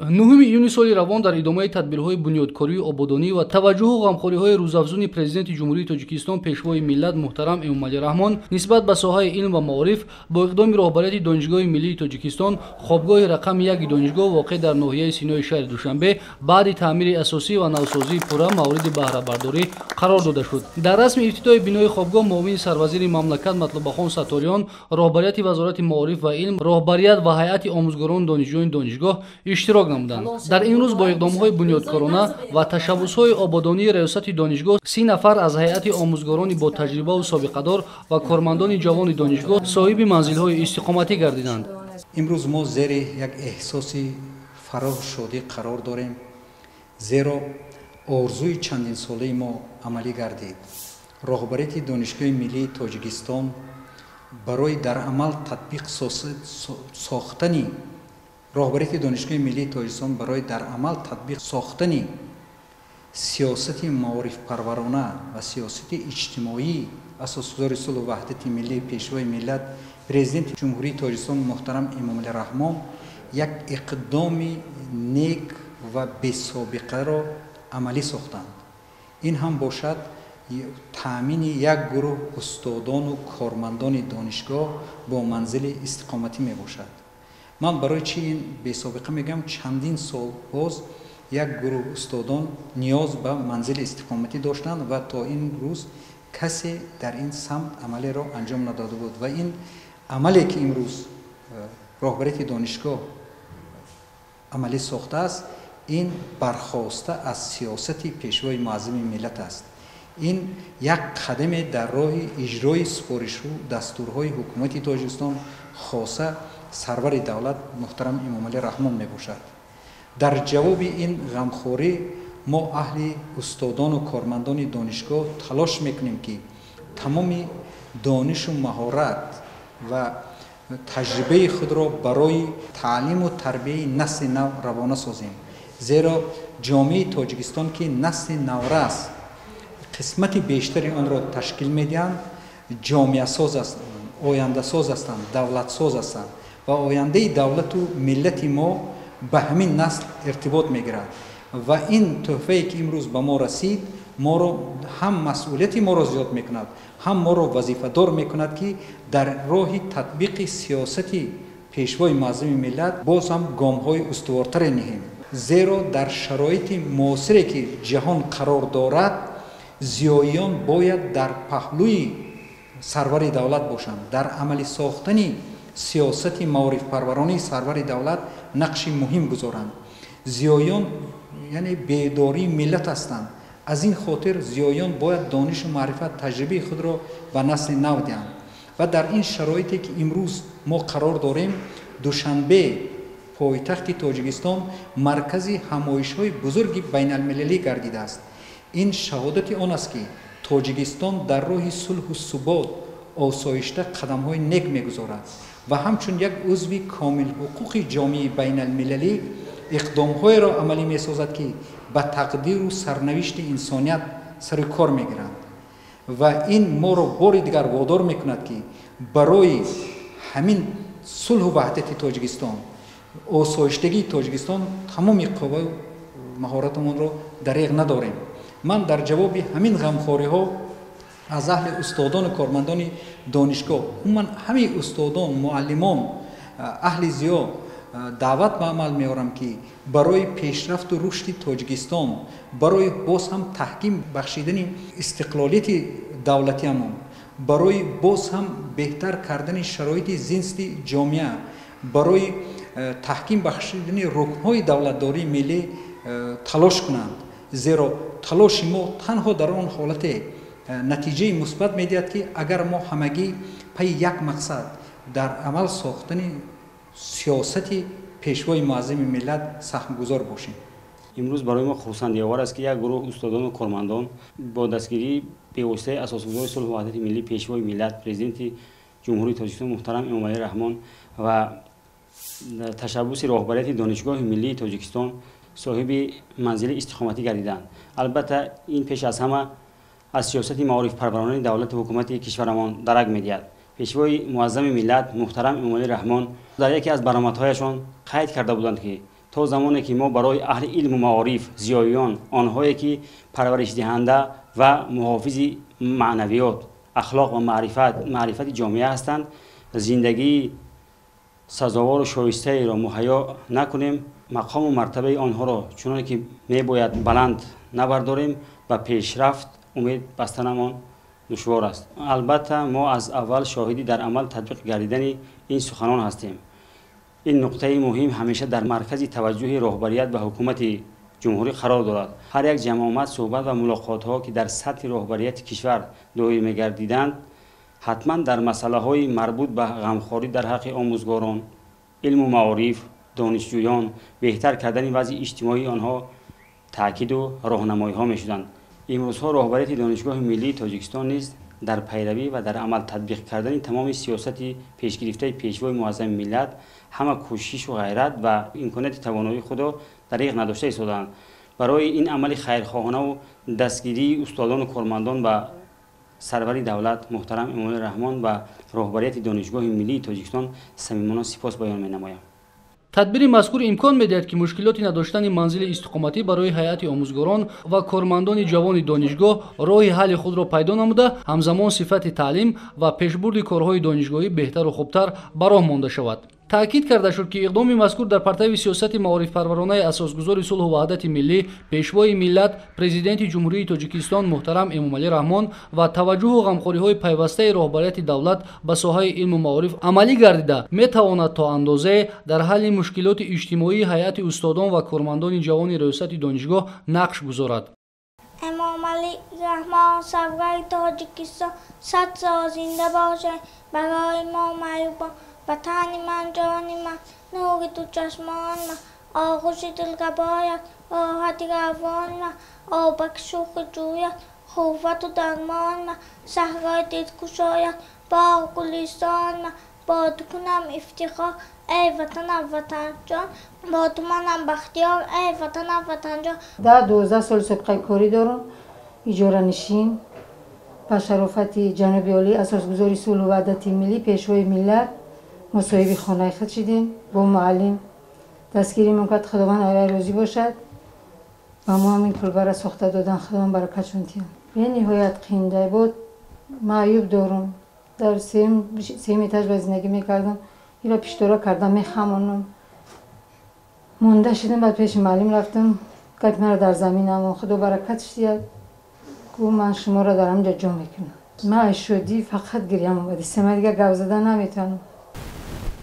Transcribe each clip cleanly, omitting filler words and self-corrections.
9 июни соли равон дар идомаи тадбирҳои бунёдкорию ободонӣ ва таваҷҷӯҳу ғамхориҳои рӯзафзуни Президенти Ҷумҳурии Тоҷикистон, Пешвои миллат муҳтарам Эмомалӣ Раҳмон нисбат ба соҳаи илм ва маориф бо иқдоми роҳбарияти Донишгоҳи миллии Тоҷикистон хобгоҳи рақами 1 донишгоҳ воқеъ дар ноҳияи Синои шаҳри Душанбе баъди таъмири асосӣ ва навсозии пурра мавриди баҳрабардорӣ қарор дода шуд. Дар расми ифтитоҳи бинои хобгоҳ муовини сарвазири мамлакат Матлубахон Сатториён, роҳбарияти Вазорати маориф ва илм, роҳбарият ва ҳайати омӯзгорону донишҷӯёни донишгоҳ иштирок намуданд. Дар ин рӯз бо иқдомҳои бунёдкорона ва ташаббусҳои ободонии раёсати донишгоҳ 30 нафар аз ҳайати омӯзгорони ботаҷрибаву собиқадор ва кормандони ҷавони донишгоҳ соҳиби манзилҳои истиқоматӣ гардиданд. Имрӯз мо зери як эҳсоси фароҳу шодӣ қарор дорем, зеро орзуи чандинсолаи мо амалӣ гардид. Роҳбарияти Донишгоҳи миллии Тоҷикистон барои дар амал татбиқ сохтани роҳбарияти Донишгоҳи миллии Тоҷикистон барои дар амал татбиқ сохтани сиёсати маорифпарварона ва сиёсати иҷтимоии асосгузори сулҳу ваҳдати миллӣ, Пешвои миллат, Президенти Ҷумҳурии Тоҷикистон муҳтарам Эмомалӣ Раҳмон як иқдоми нек ва бесобиқаро амалӣ сохтанд. Ин ҳам бошад таъмини як гурӯҳ устодону кормандони донишгоҳ бо манзили истиқоматӣ мебошад. Ман барои чӣ ин бесобиқа мегӯям? Чандин сол боз як гурӯҳ устодон ниёз ба манзили истиқоматӣ доштанд ва то ин рӯз касе дар ин самт амалеро анҷом надода буд. Ва ин амале ки имрӯз роҳбарияти донишгоҳ амалӣ сохтааст, ин бархоста аз сиёсати Пешвои муаззами миллат аст. Ин як қадаме дар роҳи иҷрои супоришу дастурҳои ҳукумати Тоҷикистон, хоса сарвари давлат муҳтарам Эмомалӣ Раҳмон мебошад. Дар ҷавоби ин ғамхорӣ мо аҳли устодону кормандони донишгоҳ талош мекунем, ки тамоми донишу маҳорат ва таҷрибаи худро барои таълиму тарбияи насли нав равона созем. Зеро ҷомеаи Тоҷикистон, ки насли наврас қисмати бештари онро ташкил медиҳанд, ҷомеасоз ҳастанд, ояндасоз ҳастанд, давлатсоз ҳастанд ва ояндаи давлату миллати мо ба ҳамин насл иртибот мегирад. Ва ин тӯҳфае ки имрӯз ба мо расид, моро ҳам масъулияти моро зиёд мекунад, ҳам моро вазифадор мекунад, ки дар роҳи татбиқи сиёсати Пешвои муаззами миллат боз ҳам гомҳои устувортаре ниҳем. Зеро дар шароити муосире ки ҷаҳон қарор дорад, зиёиён бояд дар паҳлӯи сарвари давлат бошанд, дар амалӣ сохтани сиёсати маорифпарваронии сарвари давлат нақши муҳим гузоранд. Зиёиён яъне бедории миллат ҳастанд. Аз ин хотир зиёиён бояд донишу маърифат, таҷрибаи худро ба насли нав диҳанд. Ва дар ин шароите ки имрӯз мо қарор дорем, Душанбе, пойтахти Тоҷикистон, маркази ҳамоишҳои бузурги байналмилалӣ гардидааст. Ин шаҳодати он аст, ки Тоҷикистон дар роҳи сулҳу субот осоишта қадамҳои нек мегузорад ва ҳамчун як узви комилҳуқуқи ҷомеаи байналмилалӣ иқдомҳоеро амалӣ месозад, ки ба тақдиру сарнавишти инсоният сари кор мегиранд. Ва ин моро бори дигар водор мекунад, ки барои ҳамин сулҳу ваҳдати Тоҷикистон, осоиштагии Тоҷикистон тамоми қувваю маҳоратамонро дареғ надорем. Ман дар ҷавоби ҳамин ғамхориҳо аз аҳли устодону кормандони донишгоҳ, умуман ҳамаи устодон, муаллимон, аҳли зиё даъват ба амал меорам, ки барои пешрафту рушди Тоҷикистон, барои боз ҳам таҳким бахшидани истиқлолияти давлатиамон, барои боз ҳам беҳтар кардани шароити зинсти ҷомеа, барои таҳким бахшидани рукнҳои давлатдории миллӣ талош кунанд. Зеро талоши мо танҳо дар он ҳолате натиҷаи мусбат медиҳад, ки агар мо ҳамагӣ пайи як мақсад дар амал сохтани сиёсати Пешвои муаззами миллат саҳмгузор бошем. Имрӯз барои мо хурсандиовар аст, ки як гурӯҳ устодону кормандон бо дастгирии бевоситаи асосгузори сулҳу ваҳдати миллӣ, Пешвои миллат, Президенти Ҷумҳурии Тоҷикистон муҳтарам Эмомалӣ Раҳмон ва ташаббуси роҳбарияти Донишгоҳи миллии Тоҷикистон соҳиби манзили истиқоматӣ гардиданд. Албатта, ин пеш аз ҳама аз сиёсати маорифпарваронаи давлату ҳукумати кишварамон дарак медиҳад. Пешвои муаззами миллат муҳтарам Эмомалӣ Раҳмон дар яке аз баромадҳояшон қайд карда буданд, ки То замоне ки мо барои аҳли илму маориф, зиёиён, онҳое ки парваришдиҳанда ва муҳофизи маънавиёт, ахлоқ ва маърифати ҷомеа ҳастанд, зиндагии сазовору шоистаеро муҳайё накунем, мақому мартабаи онҳоро чуноне ки мебояд баланд набардорем, ба пешрафт умед бастанамон душвор аст. Албатта, мо аз аввал шоҳиди дар амал татбиқ гардидани ин суханон ҳастем. Ин нуқтаи муҳим ҳамеша дар маркази таваҷҷӯҳи роҳбарият ва ҳукумати ҷумҳурӣ қарор дорад. Ҳар як ҷамъомад, суҳбат ва мулоқотҳо, ки дар сатҳи роҳбарияти кишвар доир мегардиданд, ҳатман дар масъалаҳои марбут ба ғамхорӣ дар ҳаққи омӯзгорон, илму маориф, донишҷӯён, беҳтар кардани вазъи иҷтимоии онҳо таъкиду роҳнамоиҳо мешуданд. Имрӯзҳо роҳбарияти Донишгоҳи миллии Тоҷикистон низ дар пайравӣ ва дар амал татбиқ кардани тамоми сиёсати пешгирифтаи Пешвои муаззами миллат ҳама кӯшишу ғайрат ва имконияти тавоноии худро дариғ надошта истодаанд. Барои ин амали хайрхоҳонаву дастгирии устодону кормандон ба сарвари давлат муҳтарам Эмомалӣ Раҳмон ва роҳбарияти Донишгоҳи миллии Тоҷикистон самимона сипос баён менамоям. Тадбири мазкур имкон медиҳад, ки мушкилоти надоштани манзили истиқоматӣ барои ҳайати омӯзгорон ва кормандони ҷавони донишгоҳ роҳи ҳалли худро пайдо намуда, ҳамзамон сифати таълим ва пешбурди корҳои донишгоҳӣ беҳтару хубтар ба роҳ монда шавад. Таъкид карда шуд, ки иқдоми мазкур дар партави сиёсати маорифпарваронаи асосгузори сулҳу ваҳдати миллӣ, Пешвои миллат, Президенти Ҷумҳурии Тоҷикистон муҳтарам Эмомалӣ Раҳмон ва таваҷҷӯҳу ғамхориҳои пайвастаи роҳбарияти давлат ба соҳаи илму маориф амалӣ гардида, метавонад то андозае дар ҳалли мушкилоти иҷтимоии ҳайати устодон ва кормандони ҷавони раёсати донишгоҳ нақш гузорад. Эмомалӣ Раҳмон, сарвари Тоҷикистон, 100 сол зинда бошед барои мо маъюбон. Ватани ман, ҷони ман, нури ду чашмони ман, оғӯши дилрабоят, роҳати равони ман, обаки шӯхи ҷӯяд, қуввату дармони ман, саҳрои дилкушояд, боғу гулистони ман. Бо ту кунам ифтихор, эй ватанам, ватанҷон, бо ту манам бахтиёр, эй ватанам, ватанҷон. 10-12 сол собиқаи корӣ дорам, иҷоранишин, ба шарофати ҷаноби олӣ, асосгузори сулҳу ваҳдати миллӣ, Пешвои миллат, мо соҳиби хонаи худ шидем. Бо муаллим дастгиримон кард, Худованд ояй розӣ бошад. Ба мо ҳам ин кулбара сохта додан, Худованд баракатшон диҳад. Бениҳоят қииндай буд, маъюб дорум, дар сеюм этаж ба зиндагӣ мекардам, ира пиштора кардам, мехамонам. Монда шидам, баъд пеши муаллим рафтам, гапи маро дар замин амон, Худо баракатш диҳад, гуфт ман шуморо дар ҳамҷо ҷо мекунам. Ман аз шодӣ фақат гирьям омад, сема дига гап зада наметавонам.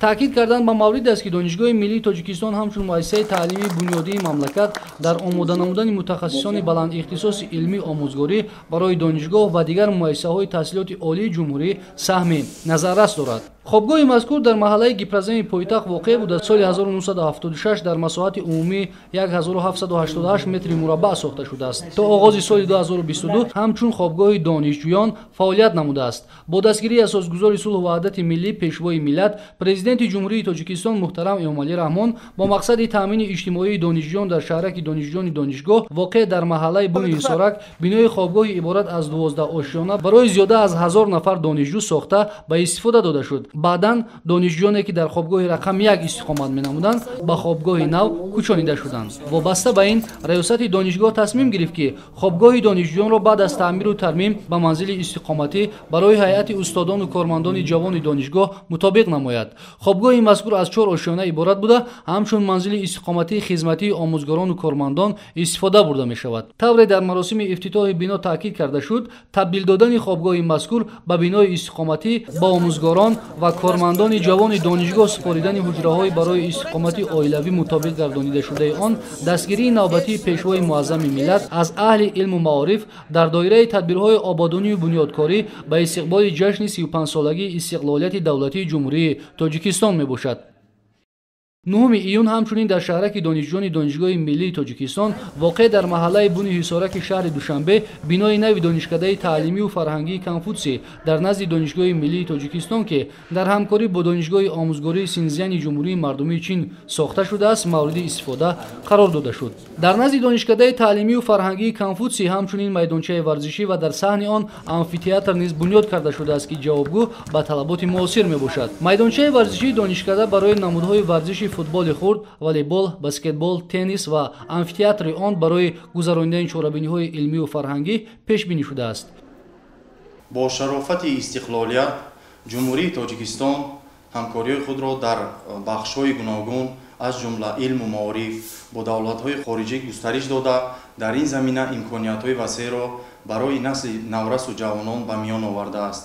Таъкид кардан ба маврид аст, ки Донишгоҳи миллии Тоҷикистон ҳамчун муассисаи таълимии бунёдии мамлакат дар омода намудани мутахассисони баландихтисоси илмии омӯзгорӣ барои донишгоҳ ва дигар муассисаҳои таҳсилоти олии ҷумҳурӣ саҳми назаррас дорад. Хобгоҳи мазкур дар маҳаллаи Гипроземи пойтахт воқеъ буда, соли 1976 дар масоҳати умумии 1788 метри мураббаъ сохта шудааст. То оғози соли 2022 ҳамчун хобгоҳи донишҷӯён фаъолият намудааст. Бо дастгирии асосгузори сулҳу ваҳдати миллӣ, Пешвои миллат, Президенти Ҷумҳурии Тоҷикистон муҳтарам Эмомалӣ Раҳмон бо мақсади таъмини иҷтимоии донишҷӯён дар шаҳраки донишҷӯёни донишгоҳ воқеъ дар маҳаллаи Буни Ҳисорак бинои хобгоҳи иборат аз 12 ошёна барои зиёда аз 1000 нафар донишҷӯ сохта ба истифода дода шуд. Баъдан донишҷӯёне, ки дар хобгоҳи рақами 1 истиқомат менамуданд, ба хобгоҳи нав кӯчонида шуданд. Вобаста ба ин, раёсати донишгоҳ тасмим гирифт, ки хобгоҳи донишҷӯёнро баъд аз таъмиру тармим ба манзили истиқоматӣ барои ҳайати устодону кормандони ҷавони донишгоҳ мутобиқ намояд. Хобгоҳи мазкур аз 4 ошёна иборат буда, ҳамчун манзили истиқоматии хизматии омӯзгорону кормандон истифода бурда мешавад. Тавре дар маросими ифтитоҳи бино таъкид карда шуд, табдил додани хобгоҳи мазкур ба бинои истиқоматӣ ба омӯзгорон ва кормандони ҷавони донишгоҳ супоридани ҳуҷраҳои барои истиқомати оилавӣ мутобиқ гардонидашудаи он дастгирии навбатии Пешвои муаззами миллат аз аҳли илму маориф дар доираи тадбирҳои ободонию бунёдкорӣ ба истиқболи ҷашни 35-солагии истиқлолияти давлатии Ҷумҳурии Тоҷикистон мебошад. 9 июн ҳамчунин дар шаҳраки донишҷӯёни Донишгоҳи миллии Тоҷикистон воқеъ дар маҳаллаи Буни Ҳисораки шаҳри Душанбе бинои нави донишкадаи таълимию фарҳангии Конфутсий дар назди Донишгоҳи миллии Тоҷикистон, ки дар ҳамкорӣ бо Донишгоҳи омӯзгории Синзяни Ҷумҳурии Мардумии Чин сохта шудааст, мавриди истифода қарор дода шуд. Дар назди донишкадаи таълимию фарҳангии Конфутсий ҳамчунин майдончаи варзишӣ ва дар саҳни он амфитеатр низ бунёд карда шудааст, ки ҷавобгӯ ба талаботи муосир мебошад. Майдончаи варзишии донишкада барои намудҳои варзиши футболи хурд, волейбол, баскетбол, теннис ва амфитеатри он барои гузаронидани чорабиниҳои илмию фарҳангӣ пешбинӣ шудааст. Бо шарофати истиқлолият Ҷумҳурии Тоҷикистон ҳамкориҳои худро дар бахшҳои гуногун, аз ҷумла илму маориф, бо давлатҳои хориҷӣ густариш дода, дар ин замина имкониятҳои васеъро барои насли наврасу ҷавонон ба миён овардааст.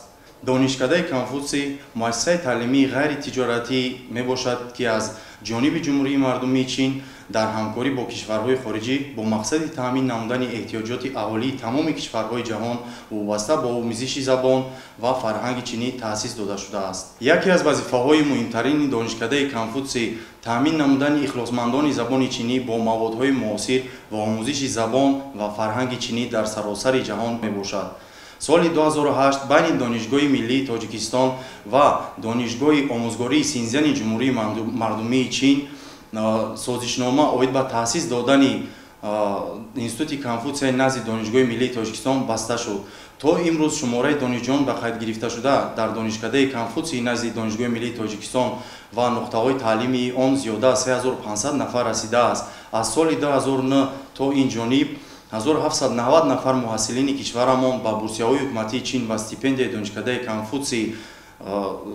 Донишкадаи Конфутсий муассисаи таълимии ғайритиҷоратӣ мебошад, ки аз ҷониби Ҷумҳурии Мардумии Чин дар ҳамкорӣ бо кишварҳои хориҷӣ бо мақсади таъмин намудани эҳтиёҷоти аҳолии тамоми кишварҳои ҷаҳон вобаста ба омӯзиши забон ва фарҳанги чинӣ таъсис дода шудааст. Яке аз вазифаҳои муҳимтарини Донишкадаи Конфутсий таъмин намудани ихлосмандони забони чинӣ бо маводҳои муосир ва омӯзиши забон ва фарҳанги чинӣ дар саросари ҷаҳон мебошад. Соли 2008 байни Донишгоҳи миллии Тоҷикистон ва Донишгоҳи омӯзгории Синзяни Ҷумҳурии Мардумии Чин созишнома оид ба таъсис додани Институти Конфутсияи назди Донишгоҳи миллии Тоҷикистон баста шуд. То имрӯз шумораи донишҷӯён ба қайд гирифташуда дар Донишкадаи Конфутсии назди Донишгоҳи миллии Тоҷикистон ва нуқтаҳои таълимии он зиёда аз 3500 нафар расидааст. Аз соли 2009 то ин ҷониб 1790 нафар муҳассилини кишварамон ба бурсияҳои ҳукуматии Чин ва стипендияи Донишкадаи Конфутсий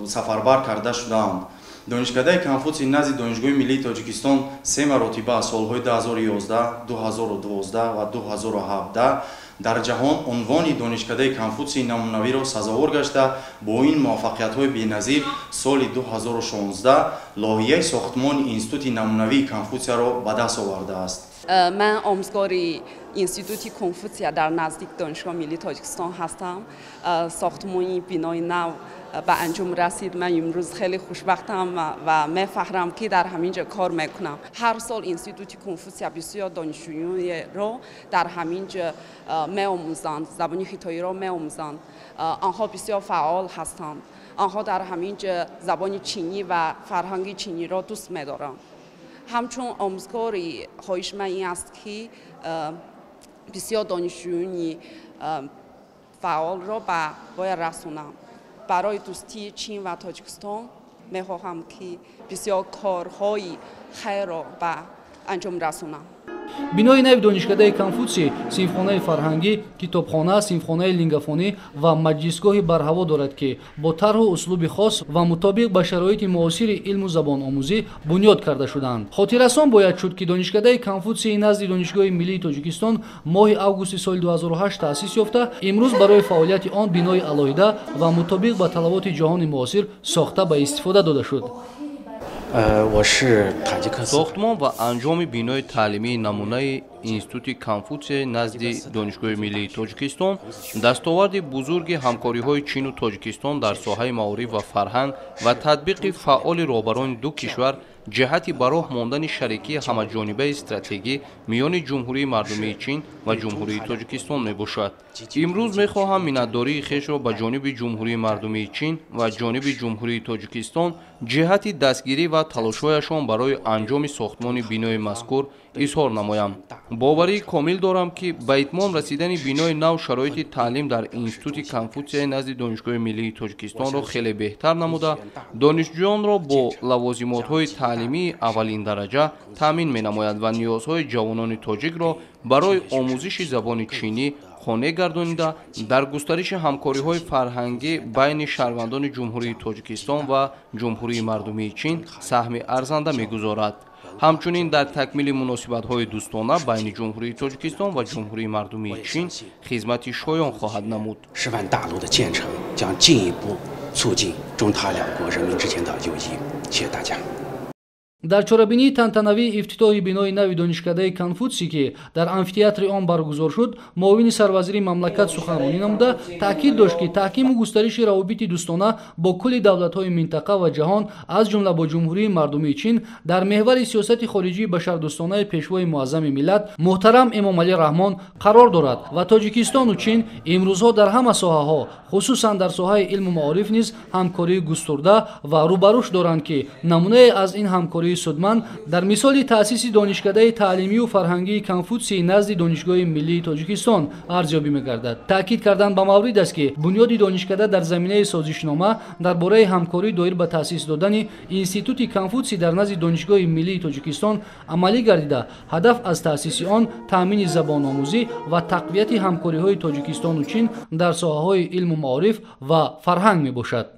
сафарбар карда шудаанд. Донишкадаи Конфутсий назди Донишгоҳи миллии Тоҷикистон се маротиба солҳои 2011, 2012 ва 2017 дар ҷаҳон унвони Донишкадаи Конфутсии намунавиро сазовор гашта, бо ин муваффақиятҳои беназир соли 2016 лоҳияи сохтмони Институти намунавии Конфутсияро ба даст овардааст. Ман омӯзгори Институти Конфутсия дар наздик Донишгоҳи миллии Тоҷикистон ҳастам. Сохтмони бинои нав ба анҷом расид. Ман имрӯз хеле хушбахтам ва мефаҳрам, ки дар ҳамин ҷо кор мекунам. Ҳар сол Институти Конфутсия бисёр донишҷӯёнро дар ҳамин ҷо меомӯзанд, забони хитоиро меомӯзанд. Онҳо бисёр фаъол ҳастанд. Онҳо дар ҳамин ҷо забони чинӣ ва фарҳанги чиниро дӯст медоранд. Ҳамчун омӯзгори хоҳиши ман ин аст, ки бисёр донишҷӯёни фаъолро ба бояд расонам. Барои дӯстии Чин ва Тоҷикистон мехоҳам, ки бисёр корҳои хайрро ба анҷом расонам. Бинои нави Донишкадаи Конфутсий синфхонаи фарҳангӣ, китобхона, синфхонаи лингафонӣ ва маҷлисгоҳи барҳаво дорад, ки бо тарҳу услуби хос ва мутобиқ ба шароити муосири илму забономӯзӣ бунёд карда шудаанд. Хотиррасон бояд шуд, ки Донишкадаи Конфутсии назди Донишгоҳи миллии Тоҷикистон моҳи августи соли 2008 таъсис ёфта, имрӯз барои фаъолияти он бинои алоҳида ва мутобиқ ба талаботи ҷаҳони муосир сохта ба истифода дода шуд. Сохтмон ва анҷоми бинои таълимии намунаи Институти Конфутсияи назди Донишгоҳи миллии Тоҷикистон дастоварди бузурги ҳамкориҳои Чину Тоҷикистон дар соҳаи маориф ва фарҳанг ва татбиқи фаъоли роҳбарони ду кишвар ҷиҳати ба роҳ мондани шарикии ҳамаҷонибаи стратегӣ миёни Ҷумҳурии Мардумии Чин ва Ҷумҳурии Тоҷикистон мебошад. Имрӯз мехоҳам миннатдории хешро ба ҷониби Ҷумҳурии Мардумии Чин ва ҷониби Ҷумҳурии Тоҷикистон ҷиҳати дастгирӣ ва талошҳояшон барои анҷоми сохтмони бинои мазкур изҳор намоям. Боварии комил дорам, ки ба итмом расидани бинои нав шароити таълим дар Институти Конфутсияи назди Донишгоҳи миллии Тоҷикистонро хеле беҳтар намуда, донишҷӯёнро бо лавозимотҳои таълимии аввалин дараҷа таъмин менамояд ва ниёзҳои ҷавонони тоҷикро барои омӯзиши забони чинӣ қонеъ гардонида, дар густариши ҳамкориҳои фарҳангӣ байни шаҳрвандони Ҷумҳурии Тоҷикистон ва Ҷумҳурии Мардумии Чин саҳми арзанда мегузорад. Ҳамчунин дар такмили муносибатҳои дӯстона байни Ҷумҳурии Тоҷикистон ва Ҷумҳурии Мардумии Чин хизмати шоён хоҳад намуд. Дар чорабинии тантанавии ифтитоҳи бинои нави Донишкадаи Конфутсий, ки дар амфитеатри он баргузор шуд, муовини сарвазири мамлакат суханронӣ намуда таъкид дошт, ки таҳкиму густариши равобити дӯстона бо кулли давлатҳои минтақа ва ҷаҳон, аз ҷумла бо Ҷумҳурии Мардумии Чин, дар меҳвари сиёсати хориҷии башардӯстонаи Пешвои муаззами миллат муҳтарам Эмомалӣ Раҳмон қарор дорад ва Тоҷикистону Чин имрӯзҳо дар ҳама соҳаҳо, хусусан дар соҳаи илму маориф низ ҳамкории густурда ва рӯбарӯш доранд, ки намунае аз ин ҳамкории ҳамкории судманд дар мисоли таъсиси Донишкадаи таълимию фарҳангии Конфутсий назди Донишгоҳи миллии Тоҷикистон арзёбӣ мегардад. Таъкид кардан ба маврид аст, ки бунёди донишкада дар заминаи созишнома дар бораи ҳамкорӣ доир ба таъсис додани Институти Конфутсий дар назди Донишгоҳи миллии Тоҷикистон амалӣ гардида, ҳадаф аз таъсиси он таъмини забономӯзӣ ва тақвияти ҳамкориҳои Тоҷикистону Чин дар соҳаҳои илму маориф ва фарҳанг мебошад.